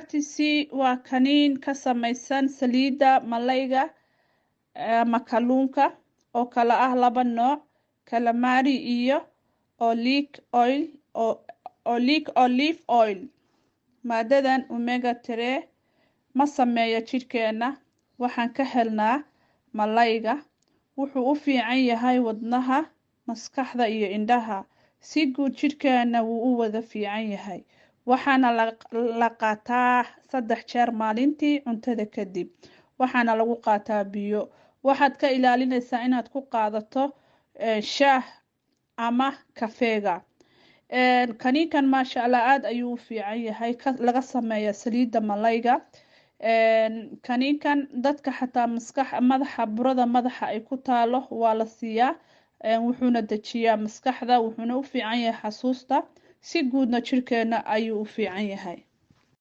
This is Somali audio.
Heart C waa kaniin ka samaysan saliidda malayga ama kalluunka oo kala ah laba nooc, calamari iyo olive oil, olive oil. Maadadan omega 3 ma sameeyo jidhkeena, waxaan ka helnaa malayga. Wuxuu u fiican yahay wadnaha, maskaxda iyo indhaha. Si guud jidhkeena wuu u wada fiican yahay. Waxaana la qaataa 3 jeer maalintii cuntada kadib, waxaana lagu qaataa biyo. Waxaad ka ilaalinaysaa inaad ku qaadato shaah ama kafeega. Kaniinkan, maasha Allah, aada ayuu u fiican yahay, laga sameeya saliidda malayga. Kaniinkan dadka xataa maskax madaxa, burada madaxa ay ku taalo waa la siiyaa. Wuxuuna dejiyaa maskaxda, wuxuuna u fiican yahay xasuusta. Si guudna jirkeena ayuu u fiican yahay.